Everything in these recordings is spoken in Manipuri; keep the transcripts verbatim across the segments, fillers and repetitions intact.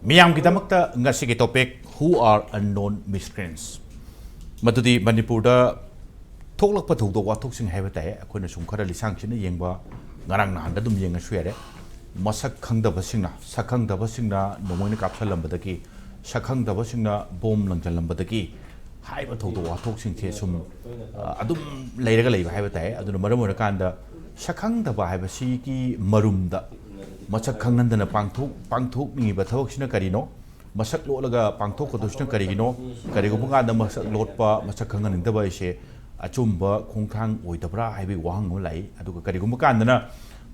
ꯃꯤꯌꯥꯝꯒꯤꯗꯃꯛꯇ ꯉꯁꯤꯒꯤ topic, Who are unknown migrants? ꯃꯗꯨꯗꯤ ꯃꯅꯤꯄꯨꯔꯗ ꯊꯣꯛꯂꯛꯄ ꯊꯧꯗꯣꯛ ꯋꯥꯊꯣꯛꯁꯤꯡ ꯍꯥꯏꯕ ꯇꯥꯏ꯫ ꯑꯩꯈꯣꯏꯅ ꯁꯨꯝ ꯈꯔ ꯂꯤꯁꯥꯡꯁꯤꯠꯅ ꯌꯦꯡꯕ, ꯉꯔꯥꯡ ꯅꯍꯥꯟꯗ ꯑꯗꯨꯝ ꯌꯦꯡꯉꯁꯨ ꯌꯥꯔꯦ꯫ ꯃꯁꯛ ꯈꯪꯗꯕꯁꯤꯡꯅ, ꯁꯛ ꯈꯪꯗꯕꯁꯤꯡꯅ ꯅꯣꯡꯃꯩꯅ ꯀꯥꯞꯁꯜꯂꯝꯕꯗꯒꯤ, ꯁꯛ ꯈꯪꯗꯕꯁꯤꯡꯅ ꯕꯣꯝ ꯂꯪꯁꯤꯜꯂꯝꯕꯗꯒꯤ ꯍꯥꯏꯕ ꯊꯧꯗꯣꯛ ꯋꯥꯊꯣꯛꯁꯤꯡꯁꯦ ꯁꯨꯝ, ꯑ, ꯑꯗꯨꯝ ꯂꯩꯔꯒ ꯂꯩꯕ ꯍꯥꯏꯕ ꯇꯥꯏ꯫ ꯑꯗꯨꯅ ꯃꯔꯝ ꯑꯣꯏꯔꯀꯥꯟꯗ ꯁꯛ ꯈꯪꯗꯕ ꯍꯥꯏꯕꯁꯤꯒꯤ ꯃꯔꯨꯝꯗ ꯃꯁꯛ ꯈꯪꯍꯟꯗꯅ ꯄꯥꯡꯊꯣꯛ-, ꯄꯥꯡꯊꯣꯛꯅꯤꯡꯉꯤꯕ ꯊꯕꯛꯁꯤꯅ ꯀꯔꯤꯅꯣ? ꯃꯁꯛ ꯂꯣꯠꯂꯒ ꯄꯥꯡꯊꯣꯛꯀꯗꯧꯁꯤꯅ ꯀꯔꯤꯒꯤꯅꯣ? ꯀꯔꯤꯒꯨꯝꯕ ꯀꯥꯟꯗ ꯃꯁꯛ ꯂꯣꯠꯄ, ꯃꯁꯛ ꯈꯪꯍꯟꯅꯤꯡꯗꯕ ꯍꯥꯏꯁꯦ ꯑꯆꯨꯝꯕ ꯈꯣꯡꯊꯥꯡ ꯑꯣꯏꯗꯕ꯭ꯔꯥ ꯍꯥꯏꯕꯒꯤ ꯋꯥꯍꯪ ꯑꯃ ꯂꯥꯛꯏ꯫ ꯑꯗꯨꯒ ꯀꯔꯤꯒꯨꯝꯕ ꯀꯥꯟꯗꯅ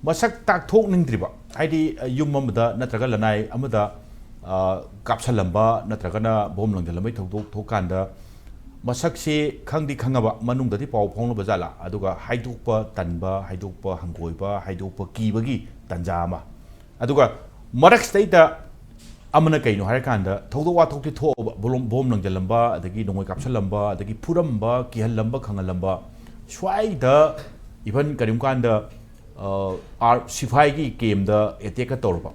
ꯃꯁꯛ ꯇꯥꯛꯊꯣꯛꯅꯤꯡꯗ꯭ꯔꯤꯕ, ꯍꯥꯏꯗꯤ, ꯌꯨꯝ ꯑꯃꯗ ꯅꯠꯇ꯭ꯔꯒ ꯂꯅꯥꯏ ꯑꯃꯗ, ꯑ, ꯀꯥꯞꯁꯜꯂꯝꯕ ꯅꯠꯇ꯭ꯔꯒꯅ ꯕꯣꯝ ꯂꯪꯁꯤꯜꯂꯝꯕꯒꯤ ꯊꯧꯗꯣꯛ ꯊꯣꯛꯀꯥꯟꯗ ꯃꯁꯛꯁꯤ ꯈꯪꯗꯤ ꯈꯪꯉꯕ, ꯃꯅꯨꯡꯗꯗꯤ ꯄꯥꯎ ꯐꯥꯎꯅꯕ ꯖꯥꯠꯂꯥ? ꯑꯗꯨꯒ ꯍꯥꯏꯗꯣꯛꯄ ꯇꯟꯕ, ꯍꯥꯏꯗꯣꯛꯄ ꯍꯪꯒꯣꯏꯕ, ꯍꯥꯏꯗꯣꯛꯄ ꯀꯤꯕꯒꯤ ꯇꯥꯟꯖꯥ ꯑꯃ꯫ ꯑꯗꯨꯒ ꯃꯔꯛꯁꯤꯗꯩꯗ ꯑꯃꯅ ꯀꯩꯅꯣ ꯍꯥꯏꯔꯀꯥꯟꯗ, ꯊꯧꯗꯣꯛ ꯋꯥꯊꯣꯛꯇꯤ ꯊꯣꯛꯑꯕ, ꯕꯣꯂꯣꯝ-, ꯕꯣꯝ ꯂꯪꯁꯤꯜꯂꯝꯕ, ꯑꯗꯒꯤ ꯅꯣꯡꯃꯩ ꯀꯥꯞꯁꯜꯂꯝꯕ, ꯑꯗꯒꯤ ꯐꯨꯔꯝꯕ, ꯀꯤꯍꯜꯂꯝꯕ, ꯈꯪꯍꯜꯂꯝꯕ, ꯁ꯭ꯋꯥꯏꯗ even ꯀꯔꯤꯒꯨꯝꯕ ꯀꯥꯟꯗ, ꯑ, ꯑꯥꯔ-, ꯁꯤꯐꯥꯏꯒꯤ ꯀꯦꯝꯗ ꯑꯦꯇꯦꯛꯀ ꯇꯧꯔꯕ,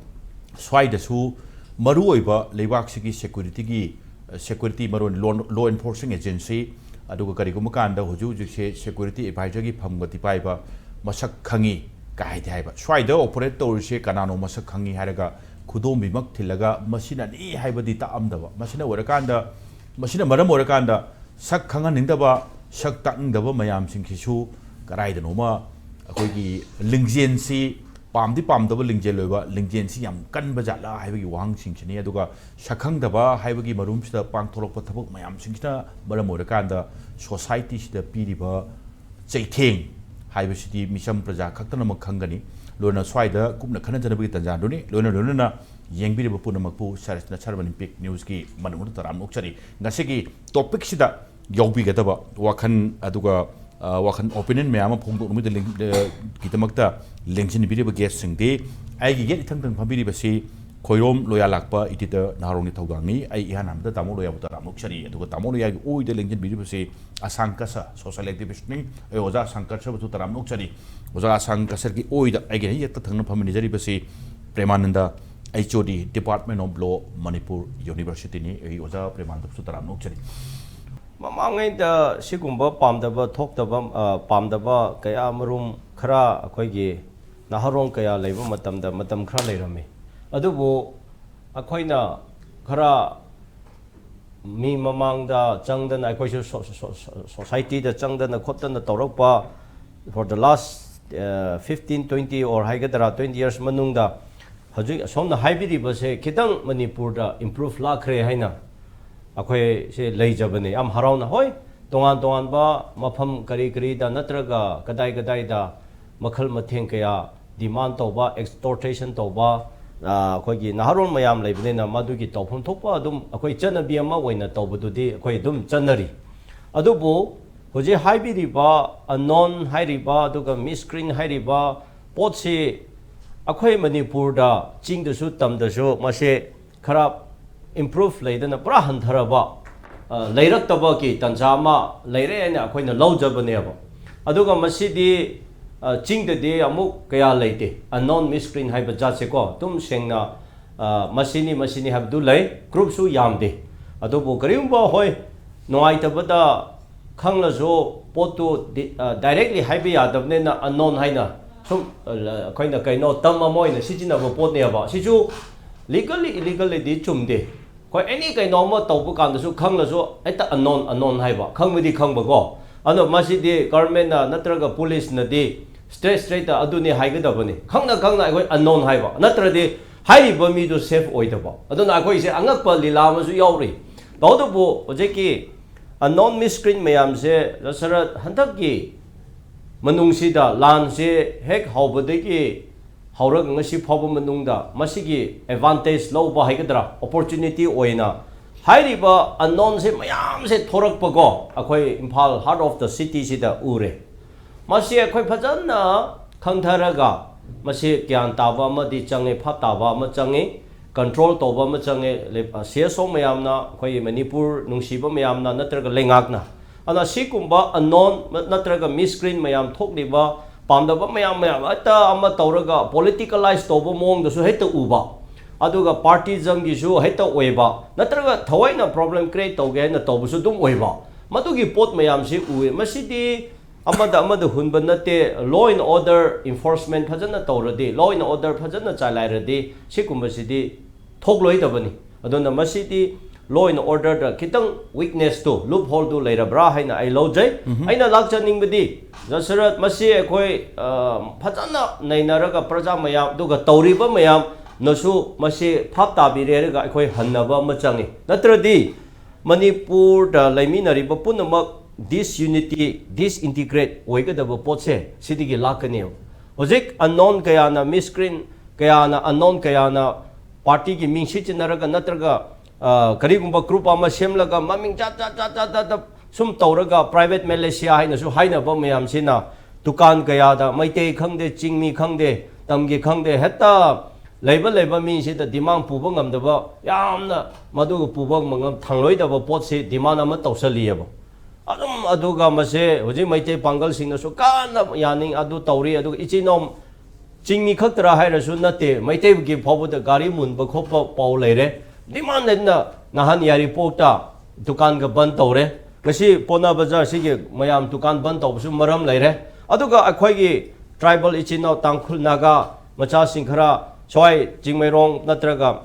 ꯁ꯭ꯋꯥꯏꯗꯁꯨ ꯃꯔꯨꯑꯣꯏꯕ ꯂꯩꯕꯥꯛꯁꯤꯒꯤ ꯁꯦꯀ꯭ꯌꯨꯔꯤꯇꯤꯒꯤ, ꯑ, ꯁꯦꯀ꯭ꯌꯨꯔꯤꯇꯤ, ꯃꯔꯨꯑꯣꯏꯅ ꯂꯣ, ꯂꯣ ꯑꯦꯟꯐꯣꯔꯁꯤꯡ ꯑꯦꯖꯦꯟꯁꯤ, ꯑꯗꯨꯒ ꯀꯔꯤꯒꯨꯝꯕ ꯀꯥꯟꯗ ꯍꯧꯖꯤꯛ ꯍꯧꯖꯤꯛꯁꯦ ꯁꯦꯀ꯭ꯌꯨꯔꯤꯇꯤ ꯑꯦꯗꯚꯥꯏꯖꯔꯒꯤ ꯐꯝꯒꯗꯤ ꯄꯥꯏꯕ ꯃꯁꯛ ꯈꯪꯉꯤ ꯀꯥꯏꯗꯤ ꯍꯥꯏꯕ꯫ ꯁ꯭ꯋꯥꯏꯗ ꯑꯣꯄꯔꯦꯠ ꯇꯧꯔꯤꯁꯦ ꯀꯅꯥꯅꯣ ꯃꯁꯛ ꯈꯪꯉꯤ ꯍꯥꯏꯔꯒ ꯈꯨꯗꯣꯝꯕꯤꯃꯛ ꯊꯤꯜꯂꯒ ꯃꯁꯤꯅꯅꯤ ꯍꯥꯏꯕꯗꯤ ꯇꯥꯛꯑꯝꯗꯕ꯫ ꯃꯁꯤꯅ ꯑꯣꯏꯔꯀꯥꯟꯗ, ꯃꯁꯤꯅ ꯃꯔꯝ ꯑꯣꯏꯔꯀꯥꯟꯗ ꯁꯛ ꯈꯪꯍꯟꯅꯤꯡꯗꯕ, ꯁꯛ ꯇꯥꯛꯅꯤꯡꯗꯕ ꯃꯌꯥꯝꯁꯤꯡꯁꯤꯁꯨ ꯀꯗꯥꯏꯗꯅꯣꯃ ꯑꯩꯈꯣꯏꯒꯤ ꯂꯤꯡꯖꯦꯜꯁꯤ, ꯄꯥꯝꯗꯤ ꯄꯥꯝꯗꯕ ꯂꯤꯡꯖꯦꯜ ꯑꯣꯏꯕ ꯂꯤꯡꯖꯦꯜꯁꯤ ꯌꯥꯝ ꯀꯟꯕ ꯖꯥꯠꯂꯥ ꯍꯥꯏꯕꯒꯤ ꯋꯥꯍꯪꯁꯤꯡꯁꯤꯅꯤ꯫ ꯑꯗꯨꯒ ꯁꯛꯈꯪꯗꯕ ꯍꯥꯏꯕꯒꯤ ꯃꯔꯨꯝꯁꯤꯗ ꯄꯥꯡꯊꯣꯔꯛꯄ ꯊꯕꯛ ꯃꯌꯥꯝꯁꯤꯡꯁꯤꯅ ꯃꯔꯝ ꯑꯣꯏꯔꯀꯥꯟꯗ ꯁꯣꯁꯥꯏꯇꯤꯁꯤꯗ ꯄꯤꯔꯤꯕ ꯆꯩꯊꯦꯡ ꯍꯥꯏꯕꯁꯤꯗꯤ ꯃꯤꯆꯝ ꯄ꯭ꯔꯖꯥ ꯈꯛꯇꯅꯃꯛ ꯈꯪꯒꯅꯤ꯫ ꯂꯣꯏꯅ ꯁ꯭ꯋꯥꯏꯗ ꯀꯨꯞꯅ ꯈꯟꯅꯖꯅꯕꯒꯤ ꯇꯥꯟꯖꯥꯗꯨꯅꯤ꯫ ꯂꯣꯏꯅ ꯂꯣꯏꯅꯅ ꯌꯦꯡꯕꯤꯔꯤꯕ ꯄꯨꯝꯅꯃꯛꯄꯨ ꯁꯔ-, ꯁꯔꯃꯅꯤꯝ ꯄꯤꯛ ꯅ꯭ꯌꯨꯁꯀꯤ ꯃꯅꯨꯡꯗ ꯇꯔꯥꯝꯅ ꯑꯣꯛꯆꯔꯤ꯫ ꯉꯁꯤꯒꯤ ꯇꯣꯄꯤꯛꯁꯤꯗ ꯌꯥꯎꯕꯤꯒꯗꯕ ꯋꯥꯈꯜ, ꯑꯗꯨꯒ, ꯑ, ꯋꯥꯈꯜ ꯑꯣꯄꯤꯅꯤꯌꯟ ꯃꯌꯥꯝ ꯑꯃ ꯐꯣꯡꯗꯣꯛꯅꯕꯒꯤꯗ ꯂꯤꯡ-, ꯑ, ꯒꯤꯗꯃꯛꯇ ꯂꯦꯡꯁꯤꯟꯕꯤꯔꯤꯕ ꯒꯦꯁꯁꯤꯡꯗꯤ, ꯑꯩꯒꯤ ꯌꯦꯠ ꯏꯊꯪ ꯊꯪ ꯐꯝꯕꯤꯔꯤꯕꯁꯤ ꯈꯣꯏꯔꯣꯝ ꯂꯣꯌꯥ ꯂꯥꯛꯄ ꯏꯗꯤꯇꯔ ꯅꯍꯥꯔꯣꯟꯒꯤ ꯊꯧꯗꯥꯡꯅꯤ꯫ ꯑꯩ ꯏꯍꯥꯟ ꯍꯥꯟꯕꯗ ꯇꯥꯃꯣ ꯂꯣꯌꯥꯕꯨ ꯇꯔꯥꯝꯅ ꯑꯣꯛꯆꯔꯤ꯫ ꯑꯗꯨꯒ ꯇꯥꯃꯣ ꯂꯣꯌꯥꯒꯤ ꯑꯣꯏꯗ ꯂꯦꯡꯁꯤꯟꯕꯤꯔꯤꯕꯁꯤ ꯑꯁꯥꯡ ꯀꯁꯔ ꯁꯣꯁꯤꯌꯦꯜ ꯑꯦꯛꯇꯤꯚꯤꯁ꯭ꯠꯅꯤ꯫ ꯑꯩ ꯑꯣꯖꯥ ꯑꯁꯥꯡ ꯀꯁꯔꯕꯨꯁꯨ ꯇꯔꯥꯝꯅ ꯑꯣꯛꯆꯔꯤ꯫ ꯑꯣꯖꯥ ꯑꯁꯥꯡ ꯀꯁꯔꯒꯤ ꯑꯣꯏꯗ ꯑꯩꯒꯤ ꯌꯦꯠꯇ ꯊꯪꯅ ꯐꯝꯃꯤꯟꯅꯖꯔꯤꯕꯁꯤ ꯄ꯭ꯔꯦꯃꯥꯅꯟꯗ H O D, Department of Law, Manipur University ꯅꯤ꯫ ꯑꯩ ꯑꯣꯖꯥ ꯄ꯭ꯔꯦꯃꯥꯅꯟꯗꯕꯨꯁꯨ ꯇꯔꯥꯝꯅ ꯑꯣꯛꯆꯔꯤ꯫ ꯃꯃꯥꯡꯉꯩꯗ ꯁꯤꯒꯨꯝꯕ ꯄꯥꯝꯗꯕ ꯊꯣꯛꯇꯕ, ꯑ, ꯄꯥꯝꯗꯕ ꯀꯌꯥ ꯑꯃꯔꯣꯝ ꯈꯔ ꯑꯩꯈꯣꯏꯒꯤ ꯅꯍꯥꯔꯣꯜ ꯀꯌꯥ ꯂꯩꯕ ꯃꯇꯝꯗ ꯃꯇꯝ ꯈꯔ ꯂꯩꯔꯝꯃꯤ꯫ ꯑꯗꯨꯕꯨ ꯑꯩꯈꯣꯏꯅ ꯈꯔ ꯃꯤ ꯃꯃꯥꯡꯗ ꯆꯪꯗꯅ, ꯑꯩꯈꯣꯏꯁꯨ ꯁꯣ-, ꯁꯣ-, ꯁꯣ-, ꯁꯣꯁꯥꯏꯇꯤꯗ ꯆꯪꯗꯅ ꯈꯣꯠꯇꯅ ꯇꯧꯔꯛꯄ, for the last, uh, fifteen, twenty or ꯍꯥꯏꯒꯗ꯭ꯔꯥ, twenty years ꯃꯅꯨꯡꯗ ꯍꯧꯖꯤꯛ ꯑꯁꯣꯝꯅ ꯍꯥꯏꯕꯤꯔꯤꯕꯁꯦ ꯈꯤꯇꯪ ꯃꯅꯤꯄꯨꯔꯗ improve ꯂꯥꯛꯈ꯭ꯔꯦ ꯍꯥꯏꯅ ꯑꯩꯈꯣꯏꯁꯦ ꯂꯩꯖꯕꯅꯦ꯫ ꯌꯥꯝ ꯍꯔꯥꯎꯅ, ꯍꯣꯏ, ꯇꯣꯉꯥꯟ ꯇꯣꯉꯥꯟꯕ ꯃꯐꯝ ꯀꯔꯤ ꯀꯔꯤꯗ ꯅꯠꯇ꯭ꯔꯒ ꯀꯗꯥꯏ ꯀꯗꯥꯏꯗ ꯃꯈꯜ ꯃꯊꯦꯜ ꯀꯌꯥ demand ꯇꯧꯕ, extortion ꯇꯧꯕ, ꯑ, ꯑꯩꯈꯣꯏꯒꯤ ꯅꯍꯥꯔꯣꯜ ꯃꯌꯥꯝ ꯂꯩꯕꯅꯤꯅ ꯃꯗꯨꯒꯤ ꯇꯧꯐꯝ ꯊꯣꯛꯄ ꯑꯗꯨꯝ ꯑꯩꯈꯣꯏ ꯆꯠꯅꯕꯤ ꯑꯃ ꯑꯣꯏꯅ ꯇꯧꯕꯗꯨꯗꯤ ꯑꯩꯈꯣꯏ ꯑꯗꯨꯝ ꯆꯠꯅꯔꯤ꯫ ꯑꯗꯨꯕꯨ ꯍꯧꯖꯤꯛ ꯍꯥꯏꯕꯤꯔꯤꯕ unknown ꯍꯥꯏꯔꯤꯕ ꯑꯗꯨꯒ miscreant ꯍꯥꯏꯔꯤꯕ ꯄꯣꯠꯁꯤ ꯑꯩꯈꯣꯏ ꯃꯅꯤꯄꯨꯔꯗ ꯆꯤꯡꯗꯁꯨ ꯇꯝꯗꯁꯨ ꯃꯁꯦ ꯈꯔ improve ꯂꯩꯗꯅ ꯄꯨꯔꯥ ꯍꯟꯊꯔꯕ, ꯑ, ꯂꯩꯔꯛꯇꯕꯒꯤ ꯇꯥꯟꯖꯥ ꯑꯃ ꯂꯩꯔꯦ ꯍꯥꯏꯅ ꯑꯩꯈꯣꯏꯅ ꯂꯧꯖꯕꯅꯦꯕ꯫ ꯑꯗꯨꯒ ꯃꯁꯤꯗꯤ, ꯑ, ꯆꯤꯡꯗꯗꯤ ꯑꯃꯨꯛ ꯀꯌꯥ ꯂꯩꯇꯦ, unknown miscreant ꯍꯥꯏꯕ ꯖꯥꯠꯁꯦꯀꯣ꯫ ꯑꯗꯨꯝ ꯁꯦꯡꯅ, ꯑ, ꯃꯁꯤꯅꯤ, ꯃꯁꯤꯅꯤ ꯍꯥꯏꯕꯗꯨ ꯂꯩ, groupꯁꯨ ꯌꯥꯝꯗꯦ꯫ ꯑꯗꯨꯕꯨ ꯀꯔꯤꯒꯨꯝꯕ, ꯍꯣꯏ, ꯅꯨꯡꯉꯥꯏꯇꯕꯗ ꯈꯪꯂꯁꯨ ꯄꯣꯠꯇꯨ ꯗꯤ-, ꯑ, directly ꯍꯥꯏꯕ ꯌꯥꯗꯕꯅꯤꯅ unknown ꯍꯥꯏꯅ ꯁꯨꯝ, ꯑ, ꯑꯩꯈꯣꯏꯅ ꯀꯩꯅꯣ term ꯑꯃ ꯑꯣꯏꯅ ꯁꯤꯖꯤꯟꯅꯕ ꯄꯣꯠꯅꯦꯕ꯫ ꯁꯤꯁꯨ legally, illegally ꯗꯤ ꯆꯨꯝꯗꯦ꯫ ꯑꯩꯈꯣꯏ any ꯀꯩꯅꯣ ꯑꯃ ꯇꯧꯕ ꯀꯥꯟꯗꯁꯨ ꯈꯪꯂꯁꯨ ꯍꯦꯛꯇ unknown, unknown ꯍꯥꯏꯕ, ꯈꯪꯕꯗꯤ ꯈꯪꯕꯀꯣ꯫ ꯑꯗꯣ ꯃꯁꯤꯗꯤ governmentꯅ ꯅꯠꯇ꯭ꯔꯒ policeꯅꯗꯤ straight straightꯇ ꯑꯗꯨꯅꯤ ꯍꯥꯏꯒꯗꯕꯅꯤ꯫ ꯈꯪꯅ ꯈꯪꯅ ꯑꯩꯈꯣꯏ unknown ꯍꯥꯏꯕ, ꯅꯠꯇ꯭ꯔꯗꯤ ꯍꯥꯏꯔꯤꯕ ꯃꯤꯗꯨ safe ꯑꯣꯏꯗꯕ꯫ ꯑꯗꯨꯅ ꯑꯩꯈꯣꯏꯁꯦ ꯑꯉꯛꯄ ꯂꯤꯂꯥ ꯑꯃꯁꯨ ꯌꯥꯎꯔꯤ꯫ ꯇꯧꯕꯇꯕꯨ ꯍꯧꯖꯤꯛꯀꯤ unknown miscreant ꯃꯌꯥꯝꯁꯦ ꯗꯁꯔꯠ ꯍꯟꯗꯛꯀꯤ ꯃꯅꯨꯡꯁꯤꯗ ꯂꯥꯟꯁꯦ ꯍꯦꯛ ꯍꯧꯕꯗꯒꯤ ꯍꯧꯔꯒ ꯉꯁꯤ ꯐꯥꯎꯕ ꯃꯅꯨꯡꯗ ꯃꯁꯤꯒꯤ advantage ꯂꯧꯕ ꯍꯥꯏꯒꯗ꯭ꯔꯥ, opportunity ꯑꯣꯏꯅ ꯍꯥꯏꯔꯤꯕ unknownꯁꯦ ꯃꯌꯥꯝꯁꯦ ꯊꯣꯔꯛꯄꯀꯣ, ꯑꯩꯈꯣꯏ ꯏꯝꯐꯥꯜ heart of the cityꯁꯤꯗ ꯎꯔꯦ꯫ ꯃꯁꯤ ꯑꯩꯈꯣꯏ ꯐꯖꯅ ꯈꯪꯊꯔꯒ ꯃꯁꯤ ꯒ꯭ꯌꯥꯟ ꯇꯥꯕ ꯑꯃꯗꯤ ꯆꯪꯉꯤ, ꯚꯥꯞ ꯇꯥꯕ ꯑꯃ ꯆꯪꯉꯤ, control ꯇꯧꯕ ꯑꯃ ꯆꯪꯉꯤ꯫ ꯂꯩ-, ꯑ, C S O ꯃꯌꯥꯝꯅ, ꯑꯩꯈꯣꯏ ꯃꯅꯤꯄꯨꯔ ꯅꯨꯡꯁꯤꯕ ꯃꯌꯥꯝꯅ ꯅꯠꯇ꯭ꯔꯒ ꯂꯩꯉꯥꯛꯅ꯫ ꯑꯗꯨꯅ ꯁꯤꯒꯨꯝꯕ unknown ꯅꯠꯇ꯭ꯔꯒ miscreant ꯃꯌꯥꯝ ꯊꯣꯛꯂꯤꯕ, ꯄꯥꯝꯗꯕ ꯃꯌꯥꯝ ꯃꯌꯥꯝ ꯍꯦꯛꯇ ꯑꯃ ꯇꯧꯔꯒ politicalize ꯇꯧꯕ ꯃꯑꯣꯡꯗꯁꯨ ꯍꯦꯛꯇ ꯎꯕ꯫ ꯑꯗꯨꯒ ꯄꯥꯔꯇꯤꯖꯝꯒꯤꯁꯨ ꯍꯦꯛꯇ ꯑꯣꯏꯕ, ꯅꯠꯇ꯭ꯔꯒ ꯊꯑꯣꯏꯅ ꯄ꯭ꯔꯣꯕ꯭ꯂꯦꯝ ꯀ꯭ꯔꯤꯌꯦꯠ ꯇꯧꯒꯦ ꯍꯥꯏꯅ ꯇꯧꯕꯁꯨ ꯑꯗꯨꯝ ꯑꯣꯏꯕ, ꯃꯗꯨꯒꯤ ꯄꯣꯠ ꯃꯌꯥꯝꯁꯤ ꯎꯏ꯫ ꯃꯁꯤꯗꯤ ꯑꯃꯗ ꯑꯃꯗ ꯍꯨꯟꯕ ꯅꯠꯇꯦ꯫ Law and order enforcement ꯐꯖꯅ ꯇꯧꯔꯗꯤ, law and order ꯐꯖꯅ ꯆꯂꯥꯏꯔꯗꯤ, ꯁꯤꯒꯨꯝꯕꯁꯤꯗꯤ ꯊꯣꯛꯂꯣꯏꯗꯕꯅꯤ꯫ ꯑꯗꯨꯅ ꯃꯁꯤꯗꯤ law and orderꯗ ꯈꯤꯇꯪ weaknessꯇꯨ, loopholeꯗꯨ ꯂꯩꯔꯕ꯭ꯔꯥ ꯍꯥꯏꯅ ꯑꯩ ꯂꯧꯖꯩ꯫ ꯑꯩꯅ ꯂꯥꯛꯆꯅꯤꯡꯕꯗꯤ, ꯖꯁꯔꯠ, ꯃꯁꯤ ꯑꯩꯈꯣꯏ, ꯑ, ꯐꯖꯅ ꯅꯩꯅꯔꯒ ꯄ꯭ꯔꯖꯥ ꯃꯌꯥꯝ, ꯑꯗꯨꯒ ꯇꯧꯔꯤꯕ ꯃꯌꯥꯝꯅꯁꯨ ꯃꯁꯤ ꯚꯥꯞ ꯇꯥꯕꯤꯔꯦ ꯍꯥꯏꯔꯒ ꯑꯩꯈꯣꯏ ꯍꯟꯅꯕ ꯑꯃ ꯆꯪꯉꯤ꯫ ꯅꯠꯇ꯭ꯔꯗꯤ ꯃꯅꯤꯄꯨꯔꯗ ꯂꯩꯃꯤꯟꯅꯔꯤꯕ ꯄꯨꯝꯅꯃꯛ disunity, disintegrate ꯑꯣꯏꯒꯗꯕ ꯄꯣꯠꯁꯦ ꯁꯤꯗꯒꯤ ꯂꯥꯛꯀꯅꯦꯕ꯫ ꯍꯧꯖꯤꯛ unknown ꯀꯌꯥꯅ, miscreant ꯀꯌꯥꯅ, unknown ꯀꯌꯥꯅ ꯄꯥꯔꯇꯤꯒꯤ ꯃꯤꯡ ꯁꯤꯖꯤꯟꯅꯔꯒ, ꯅꯠꯇ꯭ꯔꯒ, ꯑ, ꯀꯔꯤꯒꯨꯝꯕ group ꯑꯃ ꯁꯦꯝꯂꯒ ꯃꯃꯤꯡ ꯖꯥꯠ ꯖꯥꯠ ꯖꯥꯠ ꯖꯥꯠ ꯖꯥꯠ ꯖꯥꯠ ꯁꯨꯝ ꯇꯧꯔꯒ private militia ꯍꯥꯏꯅꯁꯨ ꯍꯥꯏꯅꯕ ꯃꯌꯥꯝꯁꯤꯅ ꯗꯨꯀꯥꯟ ꯀꯌꯥꯗ, ꯃꯩꯇꯩ ꯈꯪꯗꯦ, ꯆꯤꯡꯃꯤ ꯈꯪꯗꯦ, ꯇꯝꯒꯤ ꯈꯪꯗꯦ, ꯍꯦꯛꯇ ꯂꯩꯕ ꯂꯩꯕ ꯃꯤꯁꯤꯗ demand ꯄꯨꯕ ꯉꯝꯗꯕ, ꯌꯥꯝꯅ ꯃꯗꯨ ꯄꯨꯕ ꯉꯝ-, ꯊꯥꯡꯂꯣꯏꯗꯕ ꯄꯣꯠꯁꯤ demand ꯑꯃ ꯇꯧꯁꯜꯂꯤꯑꯕ꯫ ꯑꯗꯨꯝ ꯑꯗꯨꯒ ꯃꯁꯦ ꯍꯧꯖꯤꯛ ꯃꯩꯇꯩ ꯄꯥꯡꯒꯜꯁꯤꯡꯅꯁꯨ ꯀꯟꯅ ꯌꯥꯅꯤꯡ ꯑꯗꯨ ꯇꯧꯔꯤ꯫ ꯑꯗꯨꯒ ꯏꯆꯤꯟ ꯏꯅꯥꯎ ꯆꯤꯡꯃꯤ ꯈꯛꯇꯔꯥ ꯍꯥꯏꯔꯁꯨ ꯅꯠꯇꯦ, ꯃꯩꯇꯩꯒꯤ ꯐꯥꯎꯕꯗ ꯒꯥꯔꯤ ꯃꯨꯟꯕ ꯈꯣꯠꯄ ꯄꯥꯎ ꯂꯩꯔꯦ꯫ Demand ꯂꯩꯅ ꯅꯍꯥꯟ ꯌꯥꯏꯔꯤꯄꯣꯛꯇ ꯗꯨꯀꯥꯟꯒ ꯕꯟ ꯇꯧꯔꯦ꯫ ꯉꯁꯤ ꯄꯣꯅꯥ ꯕꯖꯥꯔꯁꯤꯒꯤ ꯃꯌꯥꯝ ꯗꯨꯀꯥꯟ ꯕꯟ ꯇꯧꯕꯁꯨ ꯃꯔꯝ ꯂꯩꯔꯦ꯫ ꯑꯗꯨꯒ ꯑꯩꯈꯣꯏꯒꯤ tribal ꯏꯆꯤꯟ ꯏꯅꯥꯎ ꯇꯥꯡꯈꯨꯜ ꯅꯥꯒꯥ ꯃꯆꯥꯁꯤꯡ ꯈꯔ ꯁ꯭ꯋꯥꯏ ꯆꯤꯡꯃꯩꯔꯣꯡ ꯅꯠꯇ꯭ꯔꯒ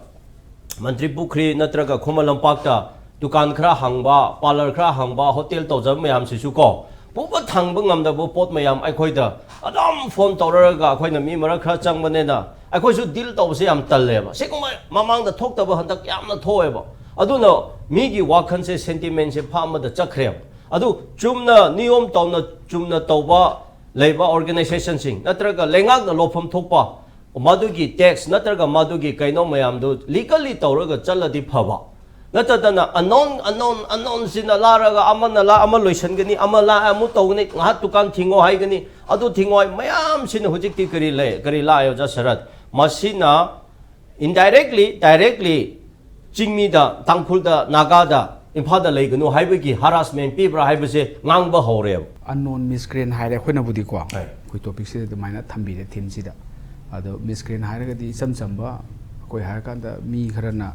ꯃꯟꯇ꯭ꯔꯤ ꯄꯨꯈ꯭ꯔꯤ ꯅꯠꯇ꯭ꯔꯒ ꯈꯨꯃꯟ ꯂꯝꯄꯥꯛꯇ ꯗꯨꯀꯥꯟ ꯈꯔ ꯍꯥꯡꯕ, parlour ꯈꯔ ꯍꯥꯡꯕ, ꯍꯣꯇꯦꯜ ꯇꯧꯖꯕ ꯃꯌꯥꯝꯁꯤꯁꯨ ꯀꯣ, ꯄꯨꯕ ꯊꯥꯡꯕ ꯉꯝꯗꯕ ꯄꯣꯠ ꯃꯌꯥꯝ ꯑꯩꯈꯣꯏꯗ ꯑꯗꯨꯝ ꯐꯣꯟ ꯇꯧꯔꯒ, ꯑꯩꯈꯣꯏꯅ ꯃꯤ ꯃꯔꯛ ꯈꯔ ꯆꯪꯕꯅꯤꯅ ꯑꯩꯈꯣꯏꯁꯨ ꯗꯤꯜ ꯇꯧꯕꯁꯦ ꯌꯥꯝ ꯇꯜꯂꯦꯕ꯫ ꯁꯤꯒꯨꯝꯕ ꯃꯃꯥꯡꯗ ꯊꯣꯛꯇꯕ ꯍꯟꯗꯛ ꯌꯥꯝꯅ ꯊꯣꯛꯑꯦꯕ꯫ ꯑꯗꯨꯅ ꯃꯤꯒꯤ ꯋꯥꯈꯜꯁꯦ, sentimentꯁꯦ ꯐꯥ ꯑꯃꯗ ꯆꯠꯈ꯭ꯔꯦꯕ꯫ ꯑꯗꯨ ꯆꯨꯝꯅ ꯅꯤꯌꯣꯝ ꯇꯧꯅ ꯆꯨꯝꯅ ꯇꯧꯕ ꯂꯩꯕ organisationꯁꯤꯡ ꯅꯠꯇ꯭ꯔꯒ ꯂꯩꯉꯥꯛꯅ ꯂꯧꯐꯝ ꯊꯣꯛꯄ ꯃꯗꯨꯒꯤ tax ꯅꯠꯇ꯭ꯔꯒ ꯃꯗꯨꯒꯤ ꯀꯩꯅꯣ ꯃꯌꯥꯝꯗꯨ legally ꯇꯧꯔꯒ ꯆꯠꯂꯗꯤ ꯐꯕ, ꯅꯠꯇꯗꯅ unknown, unknown, unknownꯁꯤꯅ ꯂꯥꯛꯔꯒ ꯑꯃꯅ ꯂꯥꯛ ꯑꯃ ꯂꯣꯏꯁꯤꯟꯒꯅꯤ, ꯑꯃ ꯂꯥꯛ ꯑꯃꯨꯛ ꯇꯧꯒꯅꯤ, ꯉꯥꯏꯍꯥꯛ ꯗꯨꯀꯥꯟ ꯊꯤꯡꯉꯣ ꯍꯥꯏꯒꯅꯤ, ꯑꯗꯨ ꯊꯤꯡꯉꯣ ꯍꯥꯏ ꯃꯌꯥꯝꯁꯤꯅ ꯍꯧꯖꯤꯛꯇꯤ ꯀꯔꯤ ꯂꯩ, ꯀꯔꯤ ꯂꯥꯛꯑꯦ ꯑꯣꯖꯥ ꯁꯔꯠ? ꯃꯁꯤꯅ indirectly, directly ꯆꯤꯡꯃꯤꯗ, ꯇꯥꯡꯈꯨꯜꯗ, ꯅꯥꯒꯥꯗ, ꯏꯝꯐꯥꯜꯗ ꯂꯩꯒꯅꯨ ꯍꯥꯏꯕꯒꯤ harassment ꯄꯤꯕ꯭ꯔꯥ ꯍꯥꯏꯕꯁꯦ ꯉꯥꯡꯕ ꯍꯧꯔꯦꯕ꯫ Unknown miscreant ꯍꯥꯏꯔꯦ ꯑꯩꯈꯣꯏꯅꯕꯨꯗꯤꯀꯣ, ꯍꯣꯏ꯫ ꯑꯩꯈꯣꯏ topicꯁꯤꯗ ꯑꯗꯨꯃꯥꯏꯅ ꯊꯝꯕꯤꯔꯦ themeꯁꯤꯗ꯫ ꯑꯗꯣ miscreant ꯍꯥꯏꯔꯒꯗꯤ ꯏꯆꯝ ꯆꯝꯕ ꯑꯩꯈꯣꯏ ꯍꯥꯏꯔꯀꯥꯟꯗ ꯃꯤ ꯈꯔꯅ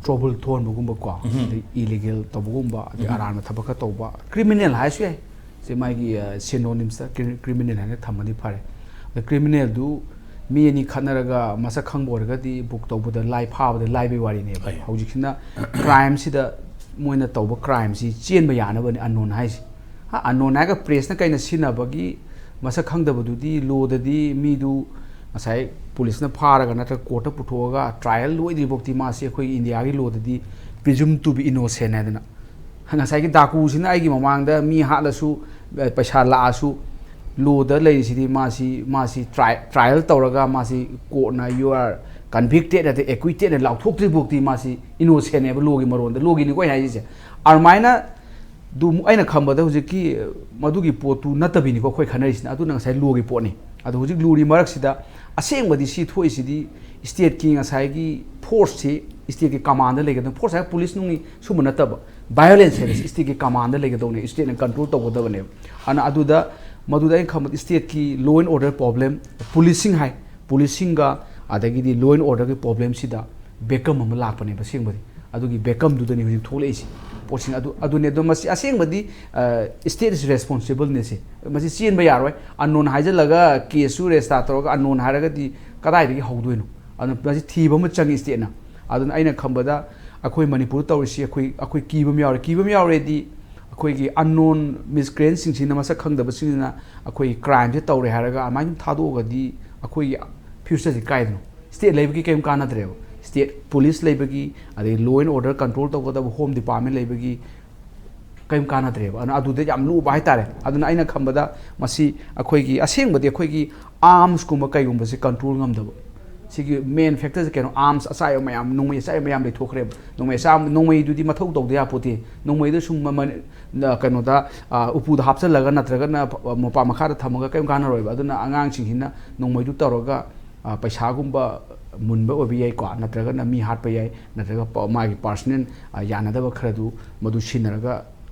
ꯇ꯭ꯔꯣꯕꯜ ꯊꯣꯛꯍꯟꯕꯒꯨꯝꯕꯀꯣ, ꯑꯗꯩ ꯏꯂꯤꯒꯦꯜ ꯇꯧꯕꯒꯨꯝꯕ, ꯑꯗꯩ ꯑꯔꯥꯟꯕ ꯊꯕꯛ ꯈꯔ ꯇꯧꯕ, ꯀ꯭ꯔꯤꯃꯤꯅꯦꯜ ꯍꯥꯏꯔꯁꯨ ꯌꯥꯏ꯫ ꯁꯤ ꯃꯥꯒꯤ ꯁꯤꯅꯣꯅꯤꯝꯁꯇ ꯀ꯭ꯔꯤꯃꯤꯅꯦꯜ ꯍꯥꯏꯅ ꯊꯝꯃꯗꯤ ꯐꯔꯦ꯫ ꯑꯗ ꯀ꯭ꯔꯤꯃꯤꯅꯦꯜꯗꯨ ꯃꯤ ꯑꯅꯤ ꯈꯠꯅꯔꯒ ꯃꯁꯛ ꯈꯪꯕ ꯑꯣꯏꯔꯒꯗꯤ ꯕꯨꯛ ꯇꯧꯕꯗ ꯂꯥꯏ, ꯐꯥꯕꯗ ꯂꯥꯏꯕꯩ ꯋꯥꯔꯤꯅꯦꯕ꯫ ꯍꯧꯖꯤꯛꯁꯤꯅ ꯀ꯭ꯔꯥꯏꯝꯁꯤꯗ, ꯃꯣꯏꯅ ꯇꯧꯕ ꯀ꯭ꯔꯥꯏꯝꯁꯤ ꯆꯦꯟꯕ ꯌꯥꯅꯕꯅꯤ ꯑꯟꯅꯣꯟ ꯍꯥꯏꯁꯦ꯫ ꯑꯟꯅꯣꯟ ꯍꯥꯏꯔꯒ ꯄ꯭ꯔꯦꯁꯅ ꯀꯩꯅ ꯁꯤꯖꯤꯟꯅꯕꯒꯤ ꯃꯁꯛ ꯈꯪꯗꯕꯗꯨꯗꯤ, ꯂꯣꯗꯗꯤ ꯃꯤꯗꯨ ꯉꯁꯥꯏ ꯄꯨꯂꯤꯁꯅ ꯐꯥꯔꯒ ꯅꯠꯇ꯭ꯔꯒ ꯀꯣꯔꯠꯇ ꯄꯨꯊꯣꯛꯑꯒ ꯇ꯭ꯔꯥꯏꯌꯦꯜ ꯂꯣꯏꯗ꯭ꯔꯤꯐꯥꯎꯗꯤ ꯃꯥꯁꯤ ꯑꯩꯈꯣꯏꯒꯤ ꯏꯟꯗꯤꯌꯥꯒꯤ ꯂꯣꯗꯗꯤ presume to be innocent ꯍꯥꯏꯗꯅ, ꯉꯁꯥꯏꯒꯤ ꯗꯥꯀꯨꯁꯤꯅ ꯑꯩꯒꯤ ꯃꯃꯥꯡꯗ ꯃꯤ ꯍꯥꯠꯂꯁꯨ, ꯑ, ꯄꯩꯁꯥ ꯂꯥꯛꯑꯁꯨ, ꯂꯣꯗ ꯂꯩꯔꯤꯁꯤꯗꯤ ꯃꯥꯁꯤ, ꯃꯥꯁꯤ ꯇ꯭ꯔꯥꯏ-, ꯇ꯭ꯔꯥꯏꯌꯦꯜ ꯇꯧꯔꯒ ꯃꯥꯁꯤ ꯀꯣꯔꯠꯅ "You are convicted" ꯅꯠꯇ꯭ꯔꯒ "acquitted" ꯍꯥꯏꯅ ꯂꯥꯎꯊꯣꯛꯇ꯭ꯔꯤ ꯐꯥꯎꯗꯤ ꯃꯥꯁꯤ ꯏꯅꯣꯁꯦꯟꯅꯦꯕ, ꯂꯣꯒꯤ ꯃꯔꯣꯟꯗ, ꯂꯣꯒꯤꯅꯤꯀꯣ ꯑꯩꯅ ꯍꯥꯏꯔꯤꯁꯦ꯫ ꯑꯗꯨꯃꯥꯏꯅ ꯑꯗꯨ ꯑꯩꯅ ꯈꯟꯕꯗ ꯍꯧꯖꯤꯛꯀꯤ ꯃꯗꯨꯒꯤ ꯄꯣꯠꯇꯨ ꯅꯠꯇꯕꯤꯅꯤꯀꯣ ꯑꯩꯈꯣꯏ ꯈꯟꯅꯔꯤꯁꯤꯅ, ꯑꯗꯨꯅ ꯉꯁꯥꯏ ꯂꯣꯒꯤ ꯄꯣꯠꯅꯤ꯫ ꯑꯗꯣ ꯍꯧꯖꯤꯛ ꯂꯨꯔꯤ ꯃꯔꯛꯁꯤꯗ ꯑꯁꯦꯡꯕꯗꯤ ꯁꯤ ꯊꯣꯛꯏꯁꯤꯗꯤ ꯏꯁꯇꯦꯠꯀꯤ ꯉꯁꯥꯏꯒꯤ ꯐꯣꯔꯁꯁꯤ ꯏꯁꯇꯦꯠꯀꯤ ꯀꯃꯥꯟꯗ ꯂꯩꯒꯗꯕ, ꯐꯣꯔꯁ ꯍꯥꯏꯔꯒ ꯄꯨꯂꯤꯁ ꯅꯨꯡꯒꯤ ꯁꯨꯝꯕ ꯅꯠꯇꯕ, ꯚꯥꯏꯑꯣꯂꯦꯟꯁ ꯍꯥꯏꯕꯁꯤ ꯏꯁꯇꯦꯠꯀꯤ ꯀꯃꯥꯟꯗ ꯂꯩꯒꯗꯧꯅꯦ, ꯏꯁꯇꯦꯠꯅ ꯀꯟꯇ꯭ꯔꯣꯜ ꯇꯧꯒꯗꯕꯅꯦꯕ꯫ ꯑꯗꯨꯅ ꯑꯗꯨꯗ, ꯃꯗꯨꯗ ꯑꯩꯅ ꯈꯟꯕꯗ ꯏꯁꯇꯦꯠꯀꯤ law and order problem, ꯄꯨꯂꯤꯁꯁꯤꯡ ꯍꯥꯏ, ꯄꯨꯂꯤꯁꯁꯤꯡꯒ ꯑꯗꯒꯤꯗꯤ law and orderꯒꯤ problemꯁꯤꯗ ꯕꯦꯀꯝ ꯑꯃ ꯂꯥꯛꯄꯅꯦꯕ ꯑꯁꯦꯡꯕꯗꯤ꯫ ꯑꯗꯨꯒꯤ ꯕꯦꯀꯝꯗꯨꯗꯅꯤ ꯍꯧꯖꯤꯛ ꯊꯣꯛꯂꯛꯏꯁꯤ ꯄꯣꯠꯁꯤꯡ ꯑꯗꯨ꯫ ꯑꯗꯨꯅꯦ ꯑꯗꯣ ꯃꯁꯤ ꯑꯁꯦꯡꯕꯗꯤ, ꯑ, state is responsible ꯅꯦ ꯁꯤ꯫ ꯃꯁꯤ ꯆꯦꯟꯕ ꯌꯥꯔꯣꯏ꯫ ꯑꯟꯅꯣꯟ ꯍꯥꯏꯖꯤꯜꯂꯒ ꯀꯦꯁꯁꯨ ꯔꯦꯖꯤꯁꯇꯥꯔ ꯇꯧꯔꯒ ꯑꯟꯅꯣꯟ ꯍꯥꯏꯔꯒꯗꯤ ꯀꯗꯥꯏꯗꯒꯤ ꯍꯧꯗꯣꯏꯅꯣ? ꯑꯗꯨꯅ ꯃꯁꯤ ꯊꯤꯕ ꯑꯃ ꯆꯪꯉꯤ ꯏꯁꯇꯦꯠꯅ꯫ ꯑꯗꯨꯅ ꯑꯩꯅ ꯈꯟꯕꯗ ꯑꯩꯈꯣꯏ ꯃꯅꯤꯄꯨꯔꯗ ꯇꯧꯔꯤꯁꯤ ꯑꯩꯈꯣꯏ, ꯑꯩꯈꯣꯏ ꯀꯤꯕ ꯑꯃ ꯌꯥꯎꯔꯦ꯫ ꯀꯤꯕ ꯑꯃ ꯌꯥꯎꯔꯦꯗꯤ ꯑꯩꯈꯣꯏꯒꯤ unknown miscreantꯁꯤꯡꯁꯤꯅ, ꯃꯁꯛ ꯈꯪꯗꯕꯁꯤꯡꯁꯤꯅ ꯑꯩꯈꯣꯏꯒꯤ crimeꯁꯦ ꯇꯧꯔꯦ ꯍꯥꯏꯔꯒ ꯑꯗꯨꯃꯥꯏꯅ ꯊꯥꯗꯣꯛꯑꯒꯗꯤ ꯑꯩꯈꯣꯏꯒꯤ futureꯁꯦ ꯀꯥꯏꯗꯅꯣ? ꯁ꯭ꯇꯦꯠ ꯂꯩꯕꯒꯤ ꯀꯔꯤꯝ ꯀꯥꯟꯅꯗ꯭ꯔꯦꯕ꯫ ꯁ꯭ꯇꯦꯠ ꯄꯨꯂꯤꯁ ꯂꯩꯕꯒꯤ, ꯑꯗꯩ law and order control ꯇꯧꯒꯗꯕ ꯍꯣꯝ ꯗꯤꯄꯥꯔꯠꯃꯦꯟ ꯂꯩꯕꯒꯤ ꯀꯔꯤꯝ ꯀꯥꯟꯅꯗ꯭ꯔꯦꯕ꯫ ꯑꯗꯨꯅ ꯑꯗꯨꯗ ꯌꯥꯝ ꯂꯨꯕ ꯍꯥꯏꯇꯥꯔꯦ꯫ ꯑꯗꯨꯅ ꯑꯩꯅ ꯈꯟꯕꯗ ꯃꯁꯤ ꯑꯩꯈꯣꯏꯒꯤ ꯑꯁꯦꯡꯕꯗꯤ ꯑꯩꯈꯣꯏꯒꯤ ꯑꯥꯔꯝꯁꯀꯨꯝꯕ ꯀꯩꯒꯨꯝꯕꯁꯦ ꯀꯟꯇ꯭ꯔꯣꯜ ꯉꯝꯗꯕ꯫ ꯁꯤꯒꯤ ꯃꯦꯟ ꯐꯦꯛꯇꯔꯁꯦ ꯀꯩꯅꯣ? ꯑꯥꯔꯝꯁ ꯑꯆꯥꯏꯕ ꯃꯌꯥꯝ, ꯅꯣꯡꯃꯩ ꯑꯆꯥꯏꯕ ꯃꯌꯥꯝ ꯂꯩꯊꯣꯛꯈ꯭ꯔꯦꯕ꯫ ꯅꯣꯡꯃꯩ ꯑꯆꯥ-, ꯅꯣꯡꯃꯩꯗꯨꯗꯤ ꯃꯊꯧ ꯇꯧꯗ ꯌꯥꯄꯣꯠꯇꯦ꯫ ꯅꯣꯡꯃꯩꯗꯨ ꯁꯨꯝ ꯃꯃꯜ, ꯀꯩꯅꯣꯗ, ꯑ, ꯎꯄꯨꯗ ꯍꯥꯞꯆꯜꯂꯒ ꯅꯠꯇ꯭ꯔꯒꯅ ꯃꯣꯝꯄꯥꯛ ꯃꯈꯥꯗ ꯊꯝꯃꯒ ꯀꯔꯤꯝ ꯀꯥꯟꯅꯔꯣꯏꯕ꯫ ꯑꯗꯨꯅ ꯑꯉꯥꯡꯁꯤꯡꯁꯤꯅ ꯅꯣꯡꯃꯩꯗꯨ ꯇꯧꯔꯒ, ꯑ, ꯄꯩꯁꯥꯒꯨꯝꯕ ꯃꯨꯟꯕ ꯑꯣꯏꯕ ꯌꯥꯏꯀꯣ, ꯅꯠꯇ꯭ꯔꯒꯅ ꯃꯤ ꯍꯥꯠꯄ ꯌꯥꯏ, ꯅꯠꯇ꯭ꯔꯒ ꯄ-, ꯃꯥꯒꯤ personal, ꯑ, ꯌꯥꯅꯗꯕ ꯈꯔꯗꯨ ꯃꯗꯨ ꯁꯤꯖꯤꯟꯅꯔꯒ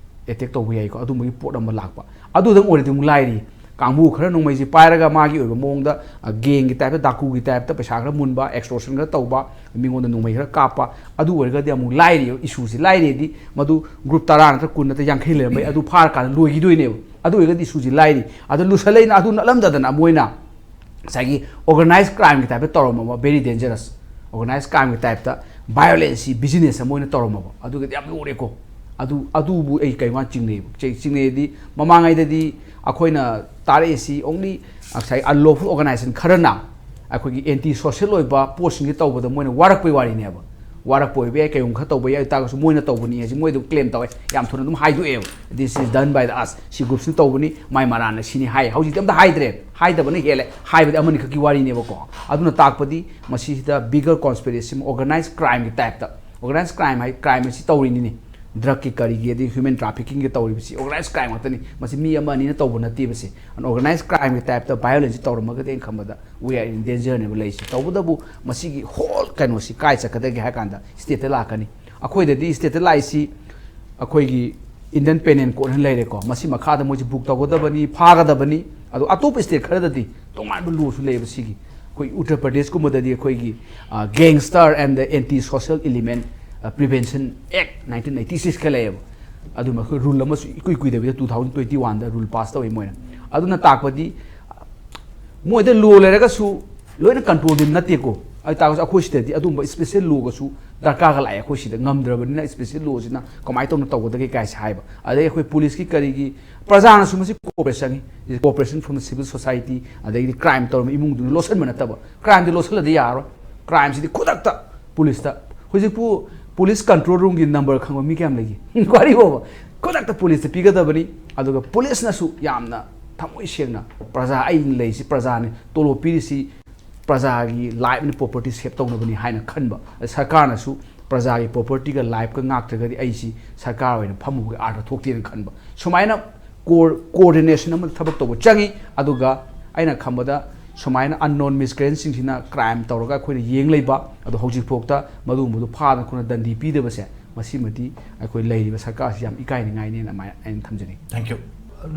attack ꯇꯧꯕ ꯌꯥꯏꯀꯣ꯫ ꯑꯗꯨꯝꯕꯒꯤ ꯄꯣꯠ ꯑꯃ ꯂꯥꯛꯄ꯫ ꯑꯗꯨꯗꯪ ꯑꯣꯏꯔꯗꯤ ꯑꯃꯨꯛ ꯂꯥꯏꯔꯤ꯫ ꯀꯥꯡꯕꯨ ꯈꯔ ꯅꯣꯡꯃꯩꯁꯤ ꯄꯥꯏꯔꯒ ꯃꯥꯒꯤ ꯑꯣꯏꯕ ꯃꯑꯣꯡꯗ ꯒꯦꯡꯒꯤ ꯇꯥꯏꯞꯇ, ꯗꯥꯀꯨꯒꯤ ꯇꯥꯏꯞꯇ ꯄꯩꯁꯥ ꯈꯔ ꯃꯨꯟꯕ, ꯑꯦꯛꯁꯇꯣꯔꯁꯟ ꯈꯔ ꯇꯧꯕ, ꯃꯤꯉꯣꯟꯗ ꯅꯣꯡꯃꯩ ꯈꯔ ꯀꯥꯞꯄ, ꯑꯗꯨ ꯑꯣꯏꯔꯒꯗꯤ ꯑꯃꯨꯛ ꯂꯥꯏꯔꯤ ꯏꯁꯨꯁꯤ꯫ ꯂꯥꯏꯔꯤꯗꯤ ꯃꯗꯨ ꯒ꯭ꯔꯨꯞ ꯇꯔꯥ ꯅꯠꯇ꯭ꯔ ꯀꯨꯟ ꯅꯠꯇ꯭ꯔ ꯌꯥꯡꯈꯩ ꯂꯩꯔꯝꯕꯩ ꯑꯗꯨ ꯐꯥꯔꯀꯥꯟꯗ ꯂꯣꯏꯈꯤꯗꯣꯏꯅꯦꯕ꯫ ꯑꯗꯨ ꯑꯣꯏꯔꯒꯗꯤ ꯏꯁꯨꯁꯤ ꯂꯥꯏꯔꯤ꯫ ꯑꯗꯨ ꯂꯨꯁꯜꯂꯛꯏꯅ ꯑꯗꯨ ꯅꯠꯂꯝꯗꯗꯅ ꯃꯣꯏꯅ ꯉꯁꯥꯏꯒꯤ ꯑꯣꯔꯒꯅꯥꯏꯁ ꯀ꯭ꯔꯥꯏꯝꯒꯤ ꯇꯥꯏꯞꯇ ꯇꯧꯔꯝꯃꯕ, very dangerous, ꯑꯣꯔꯒꯅꯥꯏꯁ ꯀ꯭ꯔꯥꯏꯝꯒꯤ ꯇꯥꯏꯞꯇ ꯚꯥꯏꯑꯣꯂꯦꯟꯁꯁꯤ ꯕꯤꯖꯤꯅꯦꯁ ꯑꯃ ꯑꯣꯏꯅ ꯇꯧꯔꯝꯃꯕ, ꯑꯗꯨꯒꯗꯤ ꯌꯥꯝ ꯂꯨꯔꯦꯀꯣ꯫ ꯑꯗꯨ ꯑꯗꯨꯕꯨ ꯑꯩ ꯀꯩ ꯋꯥ ꯆꯤꯡꯅꯩꯕ? ꯆꯤꯡ- ꯆꯤꯡꯅꯩꯗꯤ ꯃꯃꯥꯡꯉꯩꯗꯗꯤ ꯑꯩꯈꯣꯏꯅ ꯇꯥꯔꯛꯏꯁꯤ only ꯉꯁꯥꯏ unlawful organization ꯈꯔꯅ ꯑꯩꯈꯣꯏꯒꯤ ꯑꯦꯟꯇꯤ ꯁꯣꯁꯦꯜ ꯑꯣꯏꯕ ꯄꯣꯠꯁꯤꯡꯁꯦ ꯇꯧꯕꯗ ꯃꯣꯏꯅ ꯋꯥꯔꯛꯄꯩ ꯋꯥꯔꯤꯅꯦꯕ꯫ ꯋꯥꯔꯛꯄ ꯑꯣꯏꯕ ꯌꯥꯏ, ꯀꯩꯒꯨꯝꯕ ꯈꯔ ꯇꯧꯕ ꯌꯥꯏ, ꯑꯣꯏꯇꯥꯔꯒꯁꯨ ꯃꯣꯏꯅ ꯇꯧꯕꯅꯤ ꯍꯥꯏꯁꯦ ꯃꯣꯏꯗ ꯀ꯭ꯂꯦꯝ ꯇꯧꯋꯦ, ꯌꯥꯝ ꯊꯨꯅ ꯑꯗꯨꯝ ꯍꯥꯏꯗꯣꯛꯑꯦꯕ, "This is done by the us", ꯁꯤ ꯒ꯭ꯔꯨꯞꯁꯤꯅ ꯇꯧꯕꯅꯤ, ꯃꯥꯏ ꯃꯔꯥꯟꯅ ꯁꯤꯅꯤ ꯍꯥꯏ꯫ ꯍꯧꯖꯤꯛꯇꯤ ꯑꯝꯇ ꯍꯥꯏꯗ꯭ꯔꯦ, ꯍꯥꯏꯗꯕꯅ ꯍꯦꯜꯂꯦ, ꯍꯥꯏꯕꯗꯤ ꯑꯃꯅꯤ ꯈꯛꯀꯤ ꯋꯥꯔꯤꯅꯦꯕꯀꯣ꯫ ꯑꯗꯨꯅ ꯇꯥꯛꯄꯗꯤ ꯃꯁꯤꯁꯤꯗ bigger conspiracy ꯑꯃ, organized crime ꯒꯤ type ꯇ, organized crime ꯍꯥꯏ, ꯀ꯭ꯔꯥꯏꯝ ꯑꯁꯤ ꯇꯧꯔꯤꯅꯤꯅꯦ, ꯗ꯭ꯔꯛꯀꯤ ꯀꯔꯤꯒꯤ ꯑꯗꯩ ꯍ꯭ꯌꯨꯃꯦꯟ ꯇ꯭ꯔꯥꯐꯤꯀꯤꯡꯒꯤ ꯇꯧꯔꯤꯕꯁꯤ organized crime ꯉꯥꯛꯇꯅꯤ꯫ ꯃꯁꯤ ꯃꯤ ꯑꯃ ꯑꯅꯤꯅ ꯇꯧꯕ ꯅꯠꯇꯦꯕ꯫ ꯁꯤ ꯑꯟ ꯑꯣꯔꯒꯅꯥꯏꯁ ꯀ꯭ꯔꯥꯏꯝꯒꯤ ꯇꯥꯏꯞꯇ ꯚꯥꯏꯑꯣꯂꯦꯟꯁꯁꯤ ꯇꯧꯔꯝꯃꯒꯗꯤ ꯑꯩꯅ ꯈꯟꯕꯗ we are in danger ꯅꯦꯕ ꯂꯩꯔꯤꯁꯤ꯫ ꯇꯧꯕꯇꯕꯨ ꯃꯁꯤꯒꯤ ꯍꯣꯜ ꯀꯩꯅꯣꯁꯤ ꯀꯥꯏ ꯆꯠꯀꯗꯒꯦ ꯍꯥꯏ ꯀꯥꯟꯗ ꯁ꯭ꯇꯦꯠꯇ ꯂꯥꯛꯀꯅꯤ꯫ ꯑꯩꯈꯣꯏꯗꯗꯤ ꯁ꯭ꯇꯦꯠꯇ ꯂꯥꯛꯏꯁꯤ ꯑꯩꯈꯣꯏꯒꯤ ꯏꯟꯗꯤꯌꯟ ꯄꯦꯅꯦꯜ ꯀꯣꯗ ꯍꯥꯏꯅ ꯂꯩꯔꯦꯀꯣ, ꯃꯁꯤ ꯃꯈꯥꯗ ꯃꯣꯏꯁꯤ ꯕꯨꯛ ꯇꯧꯒꯗꯕꯅꯤ, ꯐꯥꯒꯗꯕꯅꯤ꯫ ꯑꯗꯣ ꯑꯇꯣꯞꯄ ꯁ꯭ꯇꯦꯠ ꯈꯔꯗꯗꯤ ꯇꯣꯉꯥꯟꯕ ꯂꯣꯁꯨ ꯂꯩꯌꯦꯕ꯫ ꯁꯤꯒꯤ ꯑꯩꯈꯣꯏ ꯎꯠꯇꯔ ꯄ꯭ꯔꯗꯦꯁꯀꯨꯝꯕꯗꯗꯤ ꯑꯩꯈꯣꯏꯒꯤ gangster and anti social element prevention act nineteen eighty ꯁꯤꯛꯁꯀ ꯂꯩꯌꯦꯕ꯫ ꯑꯗꯨꯃ ꯑꯩꯈꯣꯏ ꯔꯨꯜ ꯑꯃꯁꯨ ꯏꯀꯨꯏ ꯀꯨꯏꯗꯕꯤꯗ ꯇꯨ ꯊꯥꯎꯖꯟ ꯇ꯭ꯋꯦꯟꯇꯤ ꯋꯥꯟꯗ ꯔꯨꯜ ꯄꯥꯁ ꯇꯧꯋꯤ ꯃꯣꯏꯅ꯫ ꯑꯗꯨꯅ ꯇꯥꯛꯄꯗꯤ ꯃꯣꯏꯗ ꯂꯣ ꯂꯩꯔꯒꯁꯨ ꯂꯣꯏꯅ ꯀꯟꯇ꯭ꯔꯣꯜꯗꯤ ꯅꯠꯇꯦꯀꯣ꯫ ꯑꯗꯨ ꯇꯥꯔꯒꯁꯨ ꯑꯩꯈꯣꯏ ꯁꯤꯗꯗꯤ ꯑꯗꯨꯝꯕ ꯏꯁꯄꯦꯁꯦꯜ ꯂꯣꯒꯁꯨ ꯗꯔꯀꯥꯔꯒ ꯂꯥꯛꯑꯦ꯫ ꯑꯩꯈꯣꯏ ꯁꯤꯗ ꯉꯝꯗ꯭ꯔꯕꯅꯤꯅ ꯏꯁꯄꯦꯁꯦꯜ ꯂꯣꯁꯤꯅ ꯀꯃꯥꯏꯅ ꯇꯧꯅ ꯇꯧꯒꯗꯒꯦ ꯀꯥꯏꯁꯦ ꯍꯥꯏꯕ꯫ ꯑꯗꯩ ꯑꯩꯈꯣꯏ ꯄꯨꯂꯤꯁꯀꯤ ꯀꯔꯤꯒꯤ ꯄ꯭ꯔꯖꯥꯅꯁꯨ ꯃꯁꯤ ꯀꯣꯑꯣꯄꯔꯦꯁꯟ ꯆꯪꯉꯤ꯫ Cooperation from the civil society, ꯑꯗꯒꯤꯗꯤ ꯀ꯭ꯔꯥꯏꯝ ꯇꯧꯔꯝꯕ ꯏꯃꯨꯡꯗꯨꯅ ꯂꯣꯠꯁꯤꯟꯕ ꯅꯠꯇꯕ, ꯀ꯭ꯔꯥꯏꯝꯗꯤ ꯂꯣꯠꯁꯤꯜꯂꯗꯤ ꯌꯥꯔꯣꯏ꯫ ꯀ꯭ꯔꯥꯏꯝꯁꯤꯗꯤ ꯈꯨꯗꯛꯇ ꯄꯨꯂꯤꯁꯇ꯫ ꯍꯧꯖꯤꯛꯄꯨ ꯄꯨꯂꯤꯁ ꯀꯟꯇ꯭ꯔꯣꯜ ꯔꯨꯝꯒꯤ ꯅꯝꯕꯔ ꯈꯪꯕ ꯃꯤ ꯀꯌꯥꯝ ꯂꯩꯒꯦ? ꯋꯥꯔꯤ ꯐꯥꯎꯕ ꯈꯨꯗꯛꯇ ꯄꯨꯂꯤꯁꯇ ꯄꯤꯒꯗꯕꯅꯤ꯫ ꯑꯗꯨꯒ ꯄꯨꯂꯤꯁꯅꯁꯨ ꯌꯥꯝꯅ ꯊꯃꯣꯏ ꯁꯦꯡꯅ ꯄ꯭ꯔꯖꯥ, ꯑꯩꯅ ꯂꯩꯔꯤꯁꯤ ꯄ꯭ꯔꯖꯥꯅꯤ, ꯇꯣꯂꯣꯞ ꯄꯤꯔꯤꯁꯤ ꯄ꯭ꯔꯖꯥꯒꯤ ꯂꯥꯏꯐ ꯑꯦꯟ ꯄ꯭ꯔꯣꯄꯔꯇꯤ ꯁꯦꯞ ꯇꯧꯅꯕꯅꯤ ꯍꯥꯏꯅ ꯈꯟꯕ꯫ ꯁꯔꯀꯥꯔꯅꯁꯨ ꯄ꯭ꯔꯖꯥꯒꯤ ꯄ꯭ꯔꯣꯄꯔꯇꯤꯒ ꯂꯥꯏꯐꯀ ꯉꯥꯛꯇ꯭ꯔꯒꯗꯤ ꯑꯩꯁꯤ ꯁꯔꯀꯥꯔ ꯑꯣꯏꯅ ꯐꯝꯃꯨꯕꯒꯤ ꯑꯥꯔꯊ ꯊꯣꯛꯇꯦꯅ ꯈꯟꯕ꯫ ꯁꯨꯃꯥꯏꯅ ꯀꯣꯑꯣꯔꯗꯤꯅꯦꯁꯟ ꯑꯃ ꯊꯕꯛ ꯇꯧꯕ ꯆꯪꯉꯤ꯫ ꯑꯗꯨꯒ ꯑꯩꯅ ꯈꯟꯕꯗ ꯁꯨꯃꯥꯏꯅ ꯑꯟꯅꯣꯟ ꯃꯤꯁꯀ꯭ꯔꯦꯟꯁꯤꯡꯁꯤꯅ ꯀ꯭ꯔꯥꯏꯝ ꯇꯧꯔꯒ ꯑꯩꯈꯣꯏꯅ ꯌꯦꯡ ꯂꯩꯕ, ꯑꯗꯣ ꯍꯧꯖꯤꯛꯐꯥꯎꯗ ꯃꯗꯨꯒꯨꯝꯕꯗꯨ ꯐꯥꯗꯅ ꯈꯣꯠꯅ ꯗꯟꯗꯤ ꯄꯤꯗꯕꯁꯦ, ꯃꯁꯤꯃꯗꯤ ꯑꯩꯈꯣꯏ ꯂꯩꯔꯤꯕ ꯁꯔꯀꯥꯔꯁꯤ ꯌꯥꯝ ꯏꯀꯥꯏꯅꯤꯡꯉꯥꯏꯅꯦꯅ ꯑꯗꯨꯃꯥꯏꯅ ꯑꯩꯅ ꯊꯝꯖꯅꯤꯡꯉꯤ꯫ Thank you.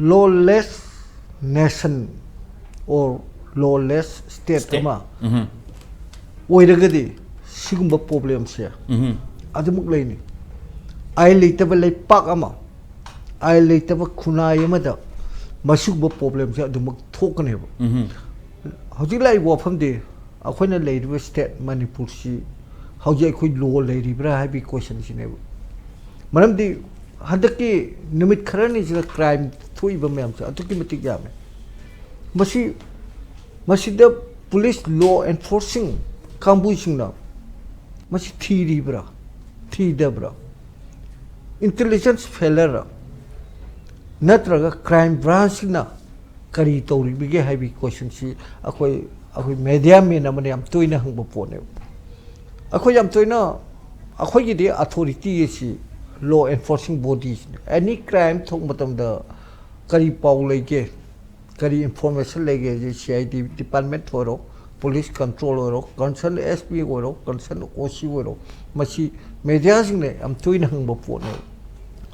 Lawless nation or lawless state State. ꯑꯃ ꯎꯝ. ꯑꯣꯏꯔꯒꯗꯤ ꯁꯤꯒꯨꯝꯕ problemꯁꯦ ꯎꯝ. ꯑꯗꯨꯃꯛ ꯂꯩꯅꯤ꯫ ꯑꯥꯏꯟ ꯂꯩꯇꯕ ꯂꯩꯄꯥꯛ ꯑꯃ, ꯑꯥꯏꯟ ꯂꯩꯇꯕ ꯈꯨꯟꯅꯥꯏ ꯑꯃꯗ ꯃꯁꯤꯒꯨꯝꯕ problemꯁꯦ ꯑꯗꯨꯃꯛ ꯊꯣꯛꯀꯅꯦꯕ꯫ ꯎꯝ. ꯍꯧꯖꯤꯛ ꯂꯥꯛꯏꯕ ꯋꯥꯐꯝꯗꯤ ꯑꯩꯈꯣꯏꯅ ꯂꯩꯔꯤꯕ state ꯃꯅꯤꯄꯨꯔꯁꯤ ꯍꯧꯖꯤꯛ ꯑꯩꯈꯣꯏ law ꯂꯩꯔꯤꯕ꯭ꯔꯥ ꯍꯥꯏꯕꯒꯤ questionꯁꯤꯅꯦꯕ꯫ ꯃꯔꯝꯗꯤ ꯍꯟꯗꯛꯀꯤ ꯅꯨꯃꯤꯠ ꯈꯔꯅꯤꯁꯤꯗ crime ꯊꯣꯛꯏꯕ ꯃꯌꯥꯝꯁꯦ ꯑꯗꯨꯛꯀꯤ ꯃꯇꯤꯛ ꯌꯥꯝꯃꯦ꯫ ꯃꯁꯤ, ꯃꯁꯤꯗ police law enforcing ꯀꯥꯡꯕꯨꯁꯤꯡꯅ ꯃꯁꯤ ꯊꯤꯔꯤꯕ꯭ꯔꯥ, ꯊꯤꯗꯕ꯭ꯔꯥ? Intelligence failure ꯅꯠꯇ꯭ꯔꯒ crime branchꯁꯤꯅ ꯀꯔꯤ ꯇꯧꯔꯤꯕꯒꯦ ꯍꯥꯏꯕꯒꯤ questionꯁꯤ ꯑꯩꯈꯣꯏ, ꯑꯩꯈꯣꯏ media man ꯑꯃꯅ ꯌꯥꯝ ꯇꯣꯏꯅ ꯍꯪꯕ ꯄꯣꯠꯅꯦꯕ꯫ ꯑꯩꯈꯣꯏ ꯌꯥꯝ ꯇꯣꯏꯅ, ꯑꯩꯈꯣꯏꯒꯤꯗꯤ authority ꯑꯁꯤ law enforcing bodyꯁꯤꯅꯤ꯫ Any crime ꯊꯣꯛꯄ ꯃꯇꯝꯗ ꯀꯔꯤ ꯄꯥꯎ ꯂꯩꯒꯦ, ꯀꯔꯤ information ꯂꯩꯒꯦ ꯍꯥꯏꯁꯦ C I D department ꯑꯣꯏꯔꯣ, police control ꯑꯣꯏꯔꯣ, concern S P ꯑꯣꯏꯔꯣ, concern O C ꯑꯣꯏꯔꯣ, ꯃꯁꯤ mediaꯁꯤꯡꯅ ꯌꯥꯝ ꯇꯣꯏꯅ ꯍꯪꯕ ꯄꯣꯠꯅꯦꯕ꯫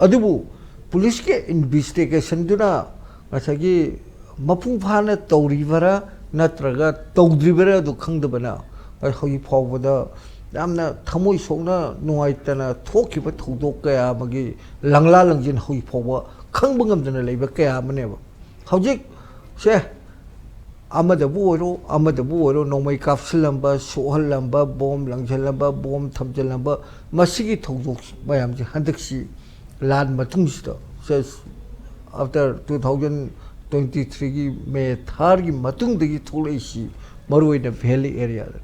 ꯑꯗꯨꯕꯨ policeꯀꯤ investigationꯗꯨꯅ ꯉꯁꯥꯏꯒꯤ ꯃꯄꯨꯡ ꯐꯥꯅ ꯇꯧꯔꯤꯕꯔꯥ ꯅꯠꯇ꯭ꯔꯒ ꯇꯧꯗ꯭ꯔꯤꯕꯔꯥ ꯑꯗꯨ ꯈꯪꯗꯕꯅ ꯍꯧꯖꯤꯛ ꯐꯥꯎꯕꯗ ꯌꯥꯝꯅ ꯊꯃꯣꯏ ꯁꯣꯛꯅ ꯅꯨꯡꯉꯥꯏꯇꯅ ꯊꯣꯛꯈꯤꯕ ꯊꯧꯗꯣꯛ ꯀꯌꯥ ꯑꯃꯒꯤ ꯂꯪꯂꯥ ꯂꯪꯖꯤꯟ ꯍꯧꯖꯤꯛ ꯐꯥꯎꯕ ꯈꯪꯕ ꯉꯝꯗꯅ ꯂꯩꯕ ꯀꯌꯥ ꯑꯃꯅꯦꯕ꯫ ꯍꯧꯖꯤꯛ ꯁꯦ ꯑꯃꯗꯕꯨ ꯑꯣꯏꯔꯣ, ꯑꯃꯗꯕꯨ ꯑꯣꯏꯔꯣ, ꯅꯣꯡꯃꯩ ꯀꯥꯞꯁꯤꯜꯂꯝꯕ, ꯁꯣꯛꯍꯜꯂꯝꯕ, bomb ꯂꯪꯁꯤꯜꯂꯝꯕ, bomb ꯊꯝꯖꯤꯜꯂꯝꯕ, ꯃꯁꯤꯒꯤ ꯊꯧꯗꯣꯛ ꯃꯌꯥꯝꯁꯦ ꯍꯟꯗꯛꯁꯤ ꯂꯥꯟ ꯃꯇꯨꯡꯁꯤꯗ, just after two thousand twenty threeꯒꯤ May thirdꯒꯤ ꯃꯇꯨꯡꯗꯒꯤ ꯊꯣꯛꯂꯛꯏꯁꯤ ꯃꯔꯨꯑꯣꯏꯅ valley areaꯗ꯫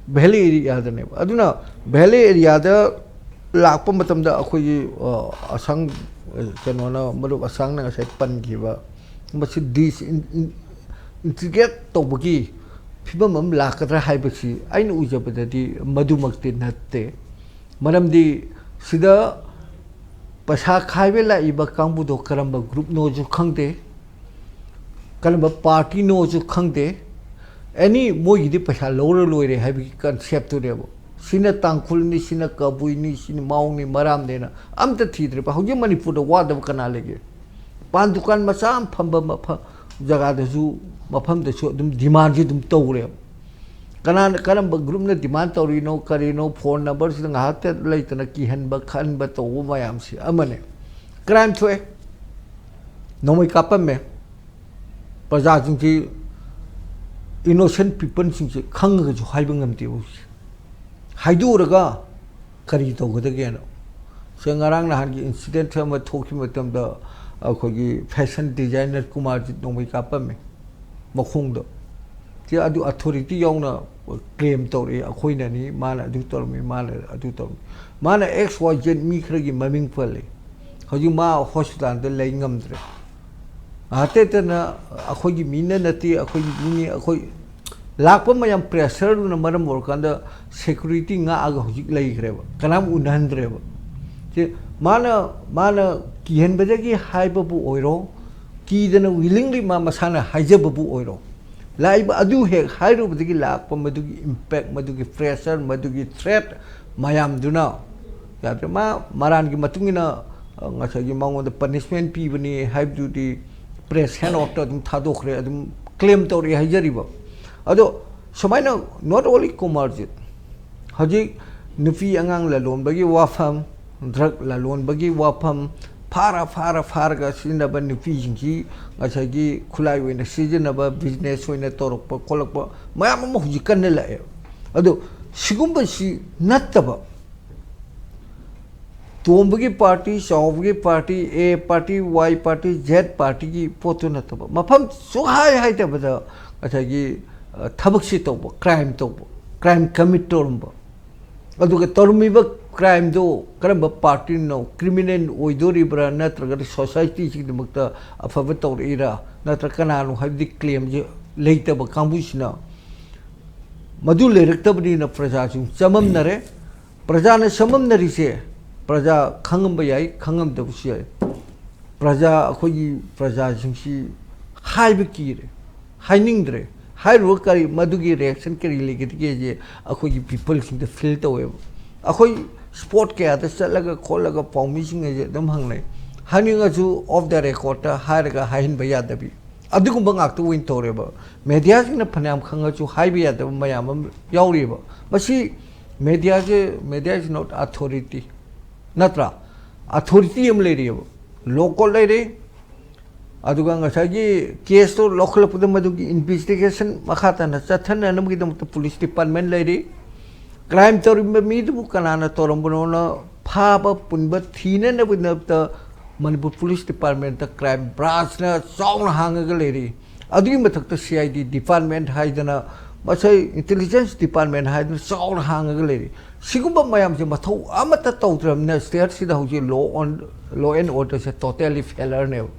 Valley areaꯗꯅꯦꯕ꯫ ꯑꯗꯨꯅ valley areaꯗ ꯂꯥꯛꯄ ꯃꯇꯝꯗ ꯑꯩꯈꯣꯏꯒꯤ, ꯑ, ꯑꯁꯥꯡ, ꯀꯩꯅꯣꯅ, ꯃꯔꯨꯞ ꯑꯁꯥꯡꯅ ꯉꯁꯥꯏ ꯄꯟꯈꯤꯕ, ꯃꯁꯤ ꯗꯤꯁ ꯏꯟ-, ꯏꯟ-, integrate ꯇꯧꯕꯒꯤ ꯐꯤꯕꯝ ꯑꯃ ꯂꯥꯛꯀꯗ꯭ꯔꯥ ꯍꯥꯏꯕꯁꯤ ꯑꯩꯅ ꯎꯖꯕꯗꯗꯤ ꯃꯗꯨꯃꯛꯇꯤ ꯅꯠꯇꯦ꯫ ꯃꯔꯝꯗꯤ ꯁꯤꯗ ꯄꯩꯁꯥ ꯈꯥꯏꯕ ꯂꯥꯛꯏꯕ ꯀꯥꯡꯕꯨꯗꯣ ꯀꯔꯝꯕ groupꯅꯣꯁꯨ ꯈꯪꯗꯦ, ꯀꯔꯝꯕ partyꯅꯣꯁꯨ ꯈꯪꯗꯦ꯫ Any, ꯃꯣꯏꯒꯤꯗꯤ ꯄꯩꯁꯥ ꯂꯧꯔ ꯂꯣꯏꯔꯦ ꯍꯥꯏꯕꯒꯤ conceptꯇꯨꯅꯦꯕ꯫ ꯁꯤꯅ ꯇꯥꯡꯈꯨꯜꯅꯤ, ꯁꯤꯅ ꯀꯕꯨꯏꯅꯤ, ꯁꯤꯅ ꯃꯥꯎꯅꯤ, ꯃꯔꯥꯝꯅꯦꯅ ꯑꯝꯇ ꯊꯤꯗ꯭ꯔꯦꯕ꯫ ꯍꯧꯖꯤꯛ ꯃꯅꯤꯄꯨꯔꯗ ꯋꯥꯗꯕ ꯀꯅꯥ ꯂꯩꯒꯦ? ꯄꯥꯟ ꯗꯨꯀꯥꯟ ꯃꯆꯥ ꯑꯃ ꯐꯝꯕ ꯃꯐꯝ, ꯖꯒꯥꯗꯁꯨ, ꯃꯐꯝꯗꯁꯨ ꯑꯗꯨꯝ ꯗꯤꯃꯥꯟꯁꯦ ꯑꯗꯨꯝ ꯇꯧꯔꯦꯕ꯫ ꯀꯅꯥꯅ, ꯀꯔꯝꯕ ꯒ꯭ꯔꯨꯞꯅ ꯗꯤꯃꯥꯟ ꯇꯧꯔꯤꯅꯣ, ꯀꯔꯤꯅꯣ, ꯐꯣꯟ ꯅꯝꯕꯔꯁꯤꯗ ꯉꯥꯏꯍꯥꯛꯇ ꯂꯩꯇꯅ ꯀꯤꯍꯟꯕ ꯈꯟꯕ ꯇꯧꯕ ꯃꯌꯥꯝꯁꯤ ꯑꯃꯅꯦ꯫ ꯀ꯭ꯔꯥꯏꯝ ꯊꯣꯛꯑꯦ, ꯅꯣꯡꯃꯩ ꯀꯥꯞꯄꯝꯃꯦ, ꯄ꯭ꯔꯖꯥꯁꯤꯡꯁꯤ, ꯏꯅꯣꯁꯦꯟ ꯄꯤꯄꯜꯁꯤꯡꯁꯦ ꯈꯪꯉꯒꯁꯨ ꯍꯥꯏꯕ ꯉꯝꯗꯦꯕ ꯍꯧꯖꯤꯛ꯫ ꯍꯥꯏꯗꯣꯛꯎꯔꯒ ꯀꯔꯤ ꯇꯧꯒꯗꯒꯦꯅ꯫ ꯁꯦ, ꯉꯔꯥꯡ ꯅꯍꯥꯟꯒꯤ ꯏꯟꯁꯤꯗꯦꯟ ꯑꯃ ꯊꯣꯛꯈꯤꯕ ꯃꯇꯝꯗ ꯑꯩꯈꯣꯏꯒꯤ ꯐꯦꯁꯟ ꯗꯤꯖꯥꯏꯅꯔ ꯀꯨꯃꯥꯔꯖꯤꯠ ꯅꯣꯡꯃꯩ ꯀꯥꯞꯄꯝꯃꯦ ꯃꯈꯣꯡꯗ꯫ ꯁꯤ ꯑꯗꯨ ꯑꯊꯣꯔꯤꯇꯤ ꯌꯥꯎꯅ ꯀ꯭ꯂꯦꯝ ꯇꯧꯔꯛꯏ, "ꯑꯩꯈꯣꯏꯅꯅꯤ, ꯃꯥꯅ ꯑꯗꯨ ꯇꯧꯔꯝꯃꯤ, ꯃꯥꯅ ꯑꯗꯨ ꯇꯧꯔꯝꯃꯤ"꯫ ꯃꯥꯅ ꯑꯦꯛꯁ ꯋꯥꯏ ꯖꯦꯠ ꯃꯤ ꯈꯔꯒꯤ ꯃꯃꯤꯡ ꯄꯜꯂꯤ꯫ ꯍꯧꯖꯤꯛ ꯃꯥ ꯍꯣꯁꯄꯤꯇꯥꯜꯗ ꯂꯩ ꯉꯝꯗ꯭ꯔꯦ꯫ ꯉꯥꯏꯍꯥꯛꯇ ꯅꯠꯇꯅ ꯑꯩꯈꯣꯏꯒꯤ ꯃꯤꯅ ꯅꯠꯇꯦ, ꯑꯩꯈꯣꯏꯒꯤ ꯃꯤꯅꯤ, ꯑꯩꯈꯣꯏ ꯂꯥꯛꯄ ꯃꯌꯥꯝ ꯄ꯭ꯔꯦꯁꯔꯗꯨꯅ ꯃꯔꯝ ꯑꯣꯏꯔꯀꯥꯟꯗ ꯁꯦꯀ꯭ꯌꯨꯔꯤꯇꯤ ꯉꯥꯛꯑꯒ ꯍꯧꯖꯤꯛ ꯂꯩꯈ꯭ꯔꯦꯕ, ꯀꯅꯥꯝ ꯎꯅꯍꯟꯗ꯭ꯔꯦꯕ꯫ ꯁꯤ ꯃꯥꯅ, ꯃꯥꯅ ꯀꯤꯍꯟꯕꯗꯒꯤ ꯍꯥꯏꯕꯕꯨ ꯑꯣꯏꯔꯣ, ꯀꯤꯗꯅ ꯋꯤꯂꯤꯡꯂꯤ ꯃꯥ ꯃꯁꯥꯅ ꯍꯥꯏꯖꯕꯕꯨ ꯑꯣꯏꯔꯣ, ꯂꯥꯛꯏꯕ ꯑꯗꯨ ꯍꯦꯛ ꯍꯥꯏꯔꯨꯕꯗꯒꯤ ꯂꯥꯛꯄ ꯃꯗꯨꯒꯤ ꯏꯝꯄꯦꯛ, ꯃꯗꯨꯒꯤ ꯄ꯭ꯔꯦꯁꯔ, ꯃꯗꯨꯒꯤ ꯊ꯭ꯔꯦꯠ ꯃꯌꯥꯝꯗꯨꯅ ꯌꯥꯗ꯭ꯔꯦ꯫ ꯃꯥ ꯃꯔꯥꯟꯒꯤ ꯃꯇꯨꯡ ꯏꯟꯅ, ꯑ, ꯉꯁꯥꯏꯒꯤ ꯃꯉꯣꯟꯗ ꯄꯅꯤꯁꯃꯦꯟ ꯄꯤꯕꯅꯤ ꯍꯥꯏꯕꯗꯨꯗꯤ ꯄ꯭ꯔꯦꯁ ꯍꯦꯟ ꯑꯣꯐꯇ ꯑꯗꯨꯝ ꯊꯥꯗꯣꯛꯈ꯭ꯔꯦ, ꯑꯗꯨꯝ ꯀ꯭ꯂꯦꯝ ꯇꯧꯔꯛꯑꯦ ꯍꯥꯏꯖꯔꯤꯕ꯫ ꯑꯗꯣ ꯁꯨꯃꯥꯏꯅ not only ꯀꯨꯃꯥꯔꯖꯤꯠ, ꯍꯧꯖꯤꯛ ꯅꯨꯄꯤ ꯑꯉꯥꯡ ꯂꯂꯣꯟꯕꯒꯤ ꯋꯥꯐꯝ, ꯗ꯭ꯔꯒ ꯂꯂꯣꯟꯕꯒꯤ ꯋꯥꯐꯝ, ꯐꯥꯔ ꯐꯥꯔ ꯐꯥꯔꯒ ꯁꯤꯖꯤꯟꯅꯕ ꯅꯨꯄꯤꯁꯤꯡꯁꯤ ꯉꯁꯥꯏꯒꯤ ꯈꯨꯠꯂꯥꯏ ꯑꯣꯏꯅ ꯁꯤꯖꯤꯟꯅꯕ, ꯕꯤꯖꯤꯅꯦꯁ ꯑꯣꯏꯅ ꯇꯧꯔꯛꯄ ꯈꯣꯠꯂꯛꯄ ꯃꯌꯥꯝ ꯑꯃ ꯍꯧꯖꯤꯛ ꯀꯟꯅ ꯂꯥꯛꯑꯦ꯫ ꯑꯗꯣ ꯁꯤꯒꯨꯝꯕꯁꯤ ꯅꯠꯇꯕ ꯇꯣꯝꯕꯒꯤ ꯄꯥꯔꯇꯤ, ꯆꯥꯎꯕꯒꯤ ꯄꯥꯔꯇꯤ, ꯑꯦ ꯄꯥꯔꯇꯤ, ꯋꯥꯏ ꯄꯥꯔꯇꯤ, ꯖꯦꯠ ꯄꯥꯔꯇꯤꯒꯤ ꯄꯣꯠꯇꯨ ꯅꯠꯇꯕ, ꯃꯐꯝ ꯁꯨꯛꯍꯥꯏ ꯍꯥꯏꯗꯕꯗ ꯉꯁꯥꯏꯒꯤ, ꯑ, ꯊꯕꯛꯁꯤ ꯇꯧꯕ, ꯀ꯭ꯔꯥꯏꯝ ꯇꯧꯕ, ꯀ꯭ꯔꯥꯏꯝ ꯀꯃꯤꯠ ꯇꯧꯔꯝꯕ, ꯑꯗꯨꯒ ꯇꯧꯔꯝꯃꯤꯕ ꯀ꯭ꯔꯥꯏꯝꯗꯣ ꯀꯔꯝꯕ ꯄꯥꯔꯇꯤꯅꯣ, ꯀ꯭ꯔꯤꯃꯤꯅꯦꯜ ꯑꯣꯏꯗꯣꯔꯤꯕ꯭ꯔꯥ ꯅꯠꯇ꯭ꯔꯒꯅ ꯁꯣꯁꯥꯏꯇꯤꯁꯤꯒꯤꯗꯃꯛꯇ ꯑꯐꯕ ꯇꯧꯔꯛꯏꯔꯥ ꯅꯠꯇ꯭ꯔꯒ ꯀꯅꯥꯅꯣ ꯍꯥꯏꯕꯗꯤ ꯀ꯭ꯂꯦꯝꯁꯦ ꯂꯩꯇꯕ ꯀꯥꯡꯕꯨꯁꯤꯅ ꯃꯗꯨ ꯂꯩꯔꯛꯇꯕꯅꯤꯅ ꯄ꯭ꯔꯖꯥꯁꯤꯡ ꯆꯃꯝꯅꯔꯦ꯫ ꯄ꯭ꯔꯖꯥꯅ ꯆꯃꯝꯅꯔꯤꯁꯦ ꯄ꯭ꯔꯖꯥ ꯈꯪꯉꯝꯕ ꯌꯥꯏ, ꯈꯪꯉꯝꯗꯕꯁꯨ ꯌꯥꯏ꯫ ꯄ꯭ꯔꯖꯥ, ꯑꯩꯈꯣꯏꯒꯤ ꯄ꯭ꯔꯖꯥꯁꯤꯡꯁꯤ ꯍꯥꯏꯕ ꯀꯤꯔꯦ, ꯍꯥꯏꯅꯤꯡꯗ꯭ꯔꯦ꯫ ꯍꯥꯏꯔꯨꯔ ꯀꯔꯤ, ꯃꯗꯨꯒꯤ ꯔꯤꯌꯦꯛꯁꯟ ꯀꯔꯤ ꯂꯩꯒꯗꯒꯦꯁꯦ ꯑꯩꯈꯣꯏꯒꯤ ꯄꯤꯄꯜꯁꯤꯡꯗ ꯐꯤꯜ ꯇꯧꯋꯦꯕ꯫ ꯑꯩꯈꯣꯏ ꯁ꯭ꯄꯣꯠ ꯀꯌꯥꯗ ꯆꯠꯂꯒ ꯈꯣꯠꯂꯒ ꯄꯥꯎꯃꯤꯁꯤꯡ ꯑꯁꯦ ꯑꯗꯨꯝ ꯍꯪꯅꯩ, ꯍꯥꯏꯅꯤꯡꯉꯁꯨ ꯑꯣꯐ ꯗ ꯔꯦꯀꯣꯔꯠꯇ ꯍꯥꯏꯔꯒ ꯍꯥꯏꯍꯟꯕ ꯌꯥꯗꯕꯤ, ꯑꯗꯨꯒꯨꯝꯕ ꯉꯥꯛꯇ ꯑꯣꯏꯅ ꯇꯧꯔꯦꯕ꯫ ꯃꯦꯗꯤꯌꯥꯁꯤꯡꯅ ꯐꯅꯌꯥꯝ ꯈꯪꯉꯁꯨ ꯍꯥꯏꯕ ꯌꯥꯗꯕ ꯃꯌꯥꯝ ꯑꯃ ꯌꯥꯎꯔꯤꯑꯕ꯫ ꯃꯁꯤ ꯃꯦꯗꯤꯌꯥꯁꯦ, media is not authority, ꯅꯠꯇ꯭ꯔꯥ? ꯑꯊꯣꯔꯤꯇꯤ ꯑꯃ ꯂꯩꯔꯤꯑꯕ, ꯂꯣ ꯀꯣꯔꯠ ꯂꯩꯔꯤ, ꯑꯗꯨꯒ ꯉꯁꯥꯏꯒꯤ ꯀꯦꯁꯇꯣ ꯂꯧꯈꯠꯂꯛꯄꯗ ꯃꯗꯨꯒꯤ ꯏꯟꯚꯦꯁꯇꯤꯒꯦꯁꯟ ꯃꯈꯥ ꯇꯥꯅ ꯆꯠꯊꯅꯅꯕꯒꯤꯗꯃꯛꯇ ꯄꯨꯂꯤꯁ ꯗꯤꯄꯥꯔꯠꯃꯦꯟ ꯂꯩꯔꯤ꯫ ꯀ꯭ꯔꯥꯏꯝ ꯇꯧꯔꯤꯕ ꯃꯤꯗꯨꯕꯨ ꯀꯅꯥꯅ ꯇꯧꯔꯝꯕꯅꯣꯅ ꯐꯥꯕ ꯄꯨꯟꯕ ꯊꯤꯅꯅꯕꯒꯤꯗꯃꯛꯇ ꯃꯅꯤꯄꯨꯔ ꯄꯨꯂꯤꯁ ꯗꯤꯄꯥꯔꯠꯃꯦꯟꯇ ꯀ꯭ꯔꯥꯏꯝ ꯕ꯭ꯔꯥꯟꯁꯅ ꯆꯥꯎꯅ ꯍꯥꯡꯉꯒ ꯂꯩꯔꯤ꯫ ꯑꯗꯨꯒꯤ ꯃꯊꯛꯇ ꯁꯤ ꯑꯥꯏ ꯗꯤ ꯗꯤꯄꯥꯔꯠꯃꯦꯟ ꯍꯥꯏꯗꯅ, ꯃꯁꯤ ꯏꯟꯇꯦꯂꯤꯖꯦꯟꯁ ꯗꯤꯄꯥꯔꯠꯃꯦꯟ ꯍꯥꯏꯗꯅ ꯆꯥꯎꯅ ꯍꯥꯡꯉꯒ ꯂꯩꯔꯤ꯫ ꯁꯤꯒꯨꯝꯕ ꯃꯌꯥꯝꯁꯦ ꯃꯊꯧ ꯑꯃꯠꯇ ꯇꯧꯗ꯭ꯔꯕꯅꯤꯅ ꯁ꯭ꯇꯦꯠꯁꯤꯗ ꯍꯧꯖꯤꯛ law on, law and orderꯁꯦ totally failureꯅꯦꯕ꯫